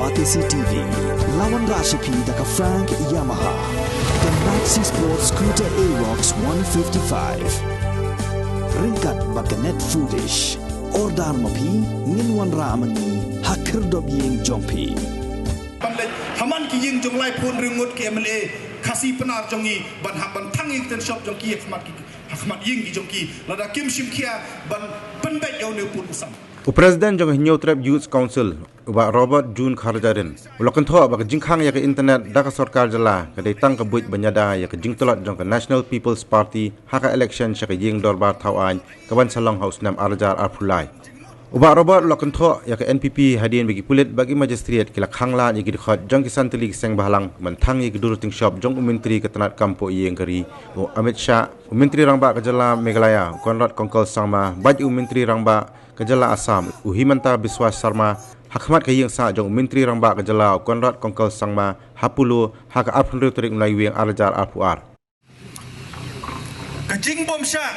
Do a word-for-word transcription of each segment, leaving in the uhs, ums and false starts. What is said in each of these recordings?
Batesi T V, la wanrah sha phi da ka Frank Yamaha, ka Maxi Sport Scooter Aerox one fifty-five. Ryngkat bad ka Net Foodish. Order ma phi, ngin wanrah ma ngi ha khyrdop ïing jong phi. Ban leit ha man ki ïing jong lai phew hynriew ngut ki M L A Khasi Pnar jong ngi, ban hap ban thang ïa ki tin shop jong ki ha khmat ki, ha khmat ïing ki jong ki, lada kim shim khia ban pynbeit ïa une u pud u sam. U President jong ka Hynñiewtrep Youth Council, u Bah Robert June Kharjahrin, u la kynthoh ba ka jingkhang ïa ka internet da ka sorkar jylla ka dei tang ka buit ban ïada ïa ka jingtlot jong ka National People's Party ha ka election sha ka ïing dorbar thaw aiñ ka ban sa long ha u snem ar hajar arphew lai. U Bah Robert u la kynthoh ïa ka N P P hadien ba ki pulit bad ki magistrate ki la khang lad ïa ki dkhot jong ki san tylli ki seng bhalang ban thang ïa ki dur tyngshop jong u Myntri ka tnat kam poh ïing ka ri, u Amit Shah, u Myntri Rangbah ka jylla Meghalaya, u Conrad Kongkal Sangma, bad u Myntri Rangbah ka jylla Assam, u Himanta Biswa Sarma, ha khmat ka ïing sah jong u Myntri Rangbah ka jylla, u Conrad Kongkal Sangma, ha Polo, ha ka arphew hynriew tarik u Naiwieng ar hajar arphew ar. Ka jingbymshah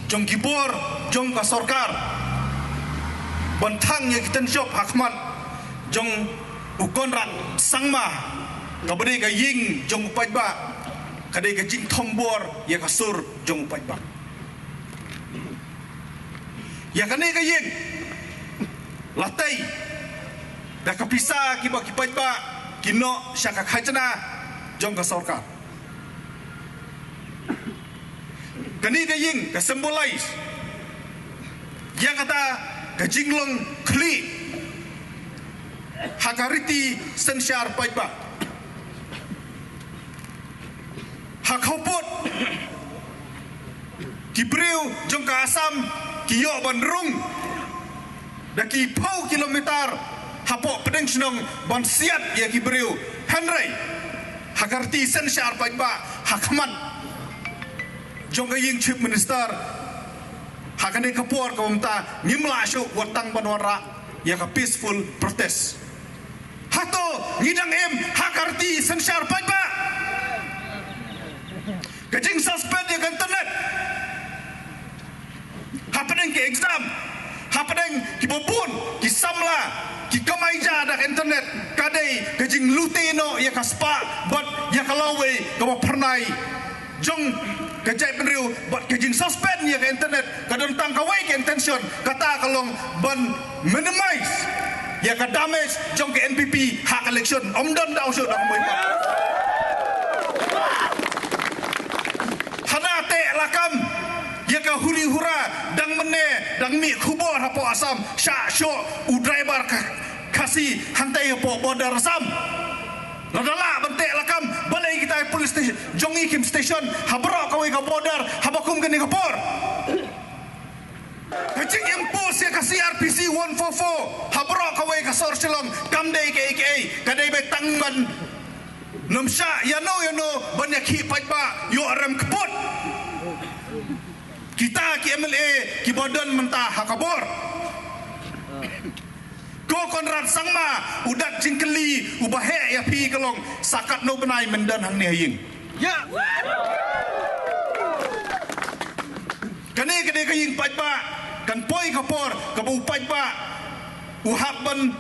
jong ki bor jong ka sorkar ban thang ïa ki tin shop ha khmat jong u Conrad Sangma, kaba dei ka ïing jong u paidbah, ka dei ka jingthombor ïa ka sur jong u paidbah. Ïa kane ka ïing la tei da ka pisa kiba ki paidbah ki noh sha ka khajna jong ka sorkar. Kane ka ïing ka symbolize ïa kata ka jinglong khlieh ha ka riti synshar paidbah. Ha khawpud ki briew jong ka Assam ki ïoh ban rung da ki phew kilometer hapoh pdeng shnong ban siat ïa ki briew. Hynrei ha ka riti synshar paidbah ha khmat jong ka ïing Chief Minister, ha kane ka por kaba mynta ngim lah shuh wat tang ban wanrah ïa ka peaceful protest. Hato ngi dang im ha ka riti synshar paidbah? Ka jingsuspend ïa ka internet hapdeng ki exam, hapdeng kiba bun ki samla ki kamai ja da ka internet, ka dei ka jinglute noh ïa ka spah bad ïa ka lawei kaba phyrnai jong ka jaitbynriew. Bad ka jingsuspend ïa ka internet ka don tang kawei ka intention, kata ka long ban minimize ïa ka damage jong ka N P P ha ka election. Ym don daw shuh da ka mui. Hana teh lakam ïa ka huri hura dang mynne dang mih khubor hapoh Assam, shah shoh u driver ka Khasi hangtai hapoh border Assam. Lada lah ban teh lakam, balei kita police station jong ngi kim station ha baroh kawei ka border haba kum kane ka por? Ka jing impose ïa ka C R P C one four four ha baroh kawei ka sor Shillong kam dei kaei kaei, ka dei beit tang ban nym shah ïano ïano ban ïakhih paidbah ïoh rem kput. Kita ki M L A kiba don mynta ha ka bor, ko Conrad Sangma, u dak jingkylli uba heh ïa phi ka long, sa katno bnai men don hangne ha ïing? Kane ka dei ka ïing paidbah, kan poi ka por kaba u paidbah u hap ban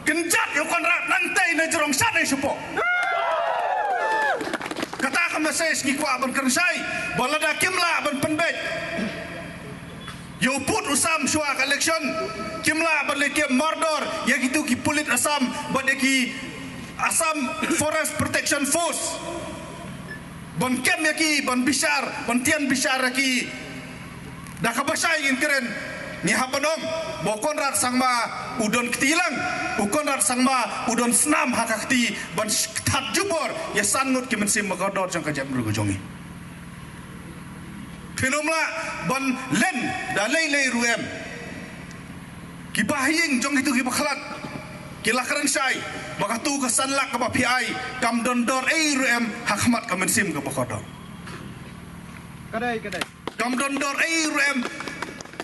kynjat ïa u Conrad nangtai na jrong shane shapoh. Kata ka message ngi kwah ban kren shai, ba lada kim lah ban pynbeit ïa u pud u sam shuwa ka election, kim lah ban leh kem mardor ïa kitu ki pulit Assam bad ïa ki Assam Forest Protection Force, ban kem ïa ki, ban bishar, ban tian bishar ïa ki. Da kaba shai ngin kren, ngi hap ban ong ba u Conrad Sangma u don kti lang, u Conrad Sangma u don snam ha ka kti ban sh-, kthat jubor ïa san ngut ki mynsiem ba kordor jong ka jaitbynriew ka jong ngi. Phin ym lah ban len da lei lei ruh em. Ki bahaïing jong kitu kiba khlad ki la kren shai ba katu ka san lak kaba phi ai kam don dor ei ruh em ha khmat ka mynsiem kaba kordor. Ka dei, ka dei. Kam don dor ei ruh em.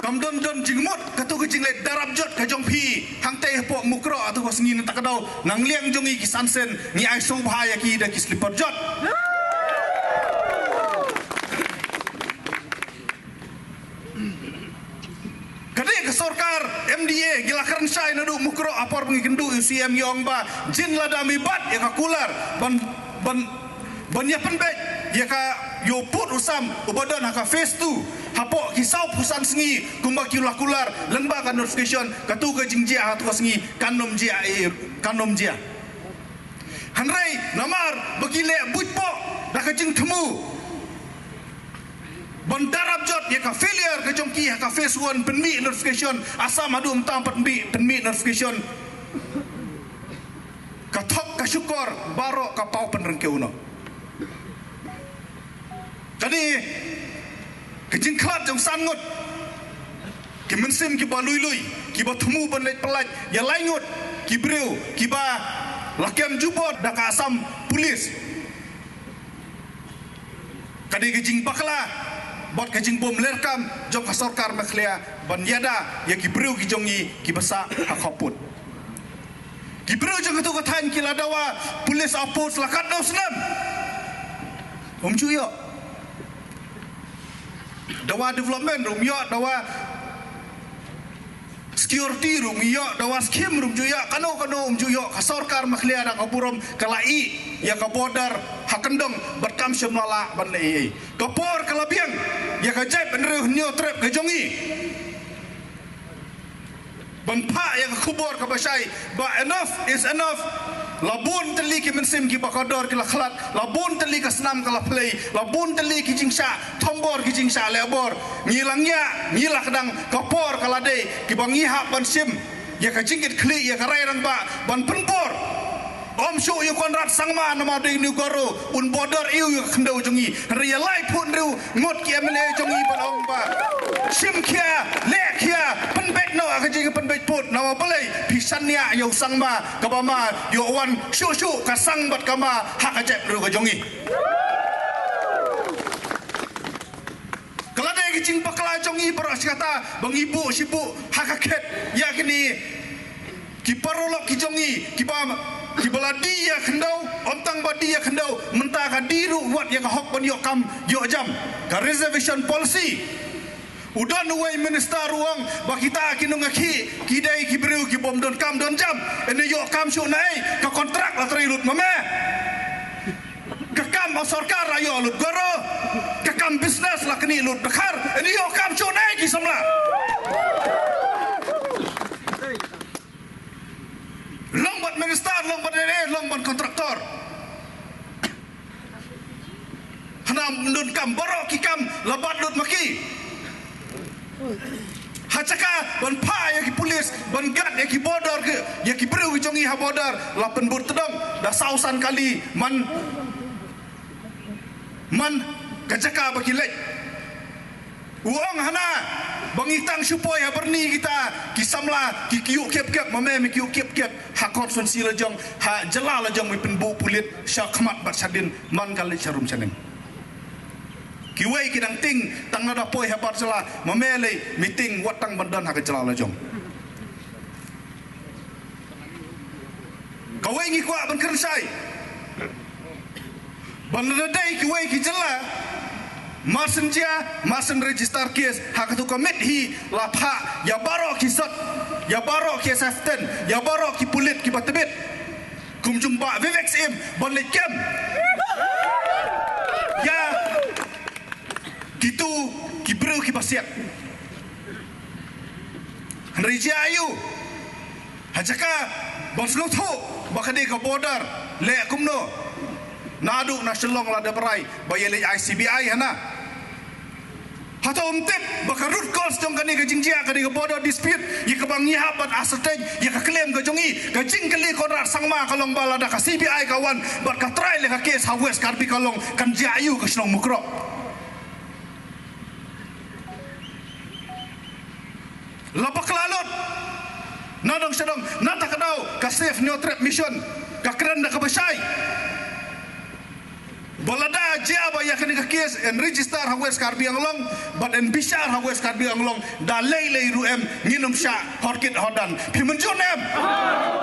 Kam don don jingmut katu ka jingleh darap jot ka jong phi hangtei hapoh Mukroh, atu ka sngi nangta ka daw nang liang jong ngi ki san sien ngi ai sngewbha ïa ki da ki slipper jot. Ka dei ka sorkar M D A ki la kren shai naduh Mukroh ha por ba ngi kynduh ïa u C M, ngi ong ba jin lada me bat ïa ka kular ban, ban, ban ïa pynbeit ïa ka, ïa u pud u sam uba don ha ka phase two hapoh ki sawphew san sngi kumba ki la kular lyngba ka notification, katu ka jingjia ha tu ka sngi kan ym jia, eh, kan ym jia. Hynrei namar ba ki leh buit poh da ka jingthmu ban darap jot ïa ka failure ka jong ki ha ka phase one pynmih notification, Assam haduh mynta pynmih, pynmih notification, ka thok ka shukor baroh ka paw pynryngkew noh. Kane ka jingkhlad jong san ngut ki mynsiem kiba lui lui, kiba thmu ban leit pyllait ïa lai ngut ki briew kiba la kem jubor da ka Assam Police. Ka dei ka jingbakla bad ka jingbymlerkam jong ka sorkar Meghalaya ban ïada ïa ki briew ki jong ngi kiba sah ha khappud. Ki briew jong katu ka thaiñ ki la dawa police outpost la katno snem. Um ju ïoh. Dawa development ruh um ïoh, dawa security ruh um ïoh, dawa skim ruh um ju ïoh, kano kano um ju ïoh. Ka sorkar Meghalaya dang ha burom ka la ïeh ïa ka border ha kyndong bad kam shym la lah ban leh ei ei. Ka por ka la biang ïa ka jaitbynriew Hynñiewtrep ka jong ngi ban phah ïa ka khubor kaba shai ba enough is enough. La bun tylli ki mynsiem kiba kordor ki la khlad, la bun tylli ka snam ka la plie, la bun tylli ki jingshah thombor, ki jingshah lehbor. Ngi la ngiah, ngi la kdang, ka por ka la dei kiba ngi hap ban shim ïa ka jingkitkhlieh ïa ka rai rangbah ban pynbor. Ym shuh ïa u Conrad Sangma namar dei une u goro un bordor ïa ka khyndew jong ngi. Hynrei ïa laiphew hynriew ngut ki M L A jong ngi ban ong ba shim khia, leh khia, pynbeit noh ha ka jingpynbeit pud. Namar balei? Phi shaniah ïa u Sangma kaba ma ïoh wan shuh shuh ka sang bad ka ma ha ka jaitbynriew ka jong ngi. Ka la dei ka jingbakla jong ngi baroh shi katta ba ngi buh shi buh ha ka khet ïa kine ki paralok ki jong ngi kiba, kiba la die ïa khyndew, ym tang ba die ïa khyndew, mynta ka die ruh wat ïa ka hok ban ïoh kam ïoh jam, ka reservation policy. U don uwei minister u ong ba kita ki nongïakhih ki dei ki briew ki bym don kam don jam. Ynne ïoh kam shuh na ei? Ka kontrak la trei lut ma me. Ka kam ha sorkar la ïoh lut baroh. Ka kam business la knieh lut dkhar. Ynne ïoh kam shuh na ei ki samla? Long bad minister, long bad M L A, long bad kontraktor. Hana ym don kam, baroh ki kam la bat lut ma ki. Ha jaka ban phah ïa ki pulit ban guard ïa ki border, ki, ïa ki briew ki jong ngi ha border, la pynbud tdong da saw san kali man, man ka jaka ba ki leit. U ong hana ba ngi tang shu poi ha Byrni kita ki samla ki kyiuh kiep kiep, ma me me kyiuh kiep kiep ha constituency la jong, ha jylla la jong me pynbuh pulit sha khmat bad sha dien man ka leit sha rum sha neng. Kiwei ki dang tieng tang lada poi ha bar jylla, ma me lei me tieng wat tang ban don ha ka jylla la jong. Kawei ngi kwah ban kren shai. Ban lada dei kiwei ki jylla mar shen jia, mar shen register case ha katu ka miet hi la phah ïa baroh ki sot, ïa baroh ki S F ten, ïa baroh ki pulit kiba tbit. Kumjuh ba Vivek Syiem ban leit kem ïa kitu ki briew kiba siat. Hynrei jia aiu? Ha jaka ban sngewthuh ba ka dei ka border, leh kumno? Naduh na Shillong la dep rai ba ïa leit ai C B I hana. Hato ym tip ba ka root cause jong kane ka jingjia ka dei ka border dispute, ïa kaba ngi hap ban ascertain ïa ka claim ka jong ngi? Ka jingkylli Conrad Sangma ka long ba lada ka C B I ka wan bad ka try leh ka case ha West Karbi ka long, kan jia aiu ka shnong Mukroh? La bakla lut. Na dong sha dong, na ta ka daw ka Save Hynñiewtrep Mission ka kren da kaba shai. Ba lada jia ba ïa kane ka case yn register ha West Karbi Anglong bad yn bishar ha West Karbi Anglong, da lei lei ruh em, ngin ym shah hor kit hor dan. Phi mynjur em?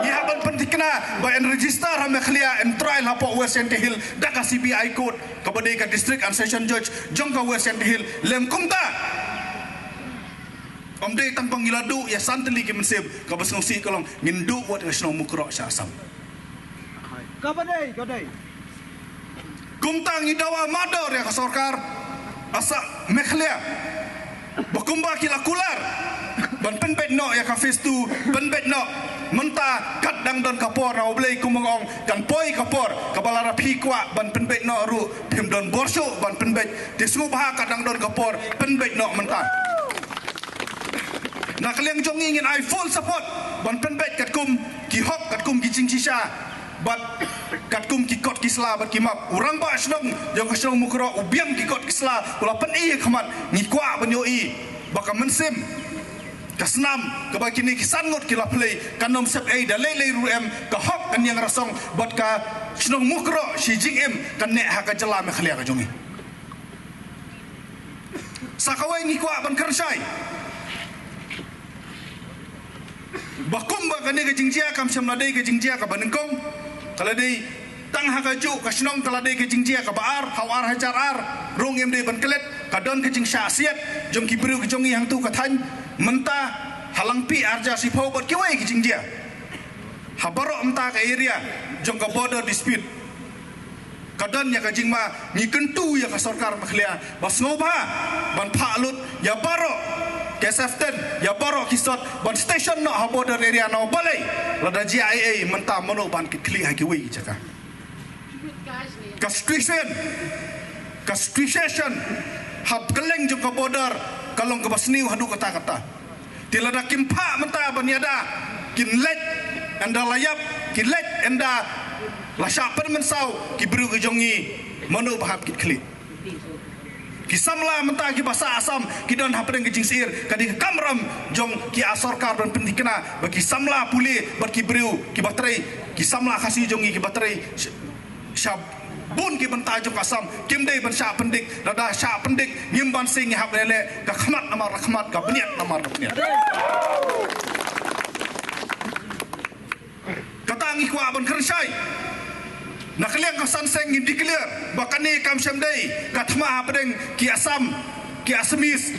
Ngi hap ban pynthikna ba yn register ha Meghalaya, yn trial hapoh West Jaintia Hills da ka C B I court, kaba dei ka District and Session Judge jong ka West Jaintia Hills, lem kumta. Ym dei tang ba ngi la duh ïa san tylli ki mynsiem, kaba sngewsih ka long ngin duh wat ka shnong Mukroh sha Assam. Ka ba dei, ka dei. Kumta ngi dawa mardor ïa ka sorkar Assam, Meghalaya, ba kumba ki la kular ban pynbeit noh ïa ka phase two, pynbeit noh mynta, kat dang don ka por, na U Blei kum u ong kan poi ka por, kaba lada phi kwah ban pynbeit noh ruh phim don bor shuh ban pynbeit, te sngewbha kat dang don ka por, pynbeit noh mynta. Na ka liang jong ngi ngin ai full support ban pynbeit katkum ki hok, katkum ki jingshisha, bad katkum ki kot ki sla bad ki map. U rangbah shnong jong ka shnong Mukroh u biang ki kot ki sla, u la pyni ha khmat, ngi kwah ban ïohi ba ka mynsiem, ka snam kaba kine ki san ngut ki la plie kan ym sep ei da lei lei ruh, em, ka hok kan ïeng rasong bad ka shnong Mukroh shi jingim kan neh ha ka jylla Meghalaya ka jong ngi. Sa kawei ngi kwah ban kren shai ba kumba kane ka jingjia kam shym la dei ka jingjia kaba nyngkong, ka la dei tang ha kajuh ka shnong, ka la dei ka jingjia kaba ar ha u ar hajar ar, rung im dei ban klet, ka don ka jingshah siat jong ki briew ki jong ngi hangtu ka thaiñ mynta, ha Langpih arja siphew bad kiwei ki jingjia. Ha baroh mynta ka area jong ka border dispute ka don ïa ka jingma, ngi kyntu ïa ka sorkar Meghalaya ba sngewbha ban phah lut ïa baroh ka S F ten, ïa baroh ki sot ban station noh ha border area, na u balei lada jia ei ei mynta mano ban kit khlieh ha kiwei ki jaka. Ka situation, ka situation ha kylleng jong ka border ka long kaba sniew haduh katta katta. Te lada kim phah mynta ban ïada, kin leit ynda la ïap, kin leit ynda la shah pynmynsaw ki briew ki jong ngi, mano ba hap kit khlieh. Ki samla mynta kiba sah Assam ki don hapdeng ka jingsyier, ka dei ka kamram jong ki sorkar ban pynthikna ba ki samla pule bad ki briew kiba trei, ki samla Khasi jong ngi kiba trei sha bun ki bynta jong ka Assam kim dei ban shah pyndik. Lada shah pyndik ngim banse ngi hap leh leh, ka khmat namar ka khmat, ka bniat namar ka bniat. Kata ngi kwah ban kren shai. Na ka liang ka San Seng ngin declare ba kane kam shym dei ka thma hapdeng ki Assam, ki Assamese,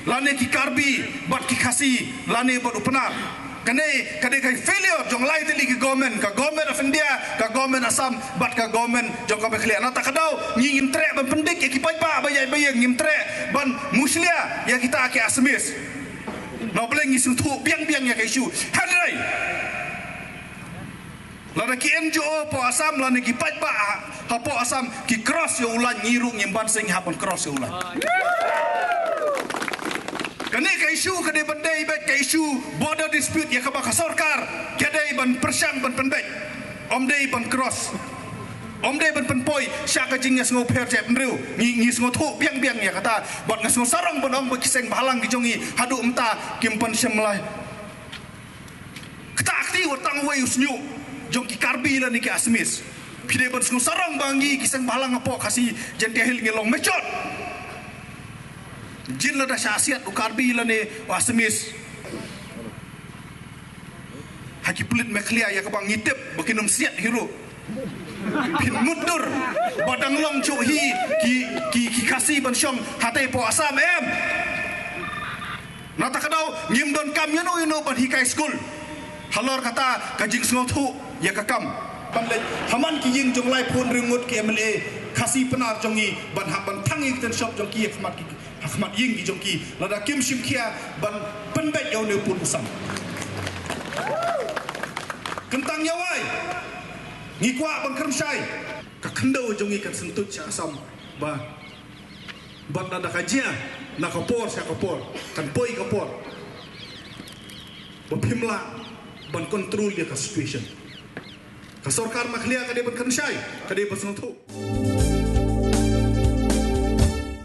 lane ki Karbi bad ki Khasi, lane bad u Pnar. Kane ka dei ka failure jong lai tylli ki government, ka Government of India, ka Government Assam bad ka government jong ka Meghalaya. Na kata ka daw ngi ngim treh ban pyndik ïa ki paidbah ba ïaid ba ïeng, ngim treh ban mushlia ïa kita ki Assamese. Na U Blei ngi sngewthuh biang biang ïa ka issue. Hynrei lada ki N G O hapoh Assam lane ki paidbah hapoh Assam ki cross ïa u lain, ngi ruh ngim banse ngi hap ban cross ïa u lain. Kane ka issue ka dei ban dei beit ka issue border dispute ïa kaba ka sorkar ka dei ban pyrshang ban pynbeit. Ym dei ban cross, ym dei ban pynpoi sha ka jingïasngewpher jaitbynriew. Ngi, ngi sngewthuh biang biang ïa kata. Bad nga sngewsarong ban ong ba ki seng bhalang ki jong ngi haduh mynta kim pynshym la kata kti wat tang uwei u shñiuh jong ki Karbi lane ki Assamese. Phi dei ban sngewsarong ba ngi ki seng bhalang hapoh Khasi Jaintia Hills ngi long mejot. Jin lada shah siat u Karbi lane u Assamese ha ki pulit Meghalaya ïa kaba ngi tip ba kin ym siat hi ruh. Phin mutdur ba dang long shuh hi ki, ki, ki Khasi ban shong hatei hapoh Assam, em. Na kata ka daw ngim donkam ïano ïano ban hikai skul halor kata ka jingsngewthuh ïa ka kam. Ban leit ha man ki ïing jong laiphew hynriew ngut ki M L A Khasi Pnar jong ngi ban hap ban thang ïa ki tin shop jong ki ha khmat ki, ha khmat ïing ki jong ki, lada kim shim khia ban pynbeit ïa une u pud u sam. Kyntang ïa wai ngi kwah ban kren shai, ka khyndew jong ngi kan syntuid sha Assam ba, bad lada ka jia na ka por sha ka por kan poi ka por ba phim lah ban control ïa ka situation. Ka sorkar Meghalaya ka dei ban kren shai, ka dei ban sngewthuh.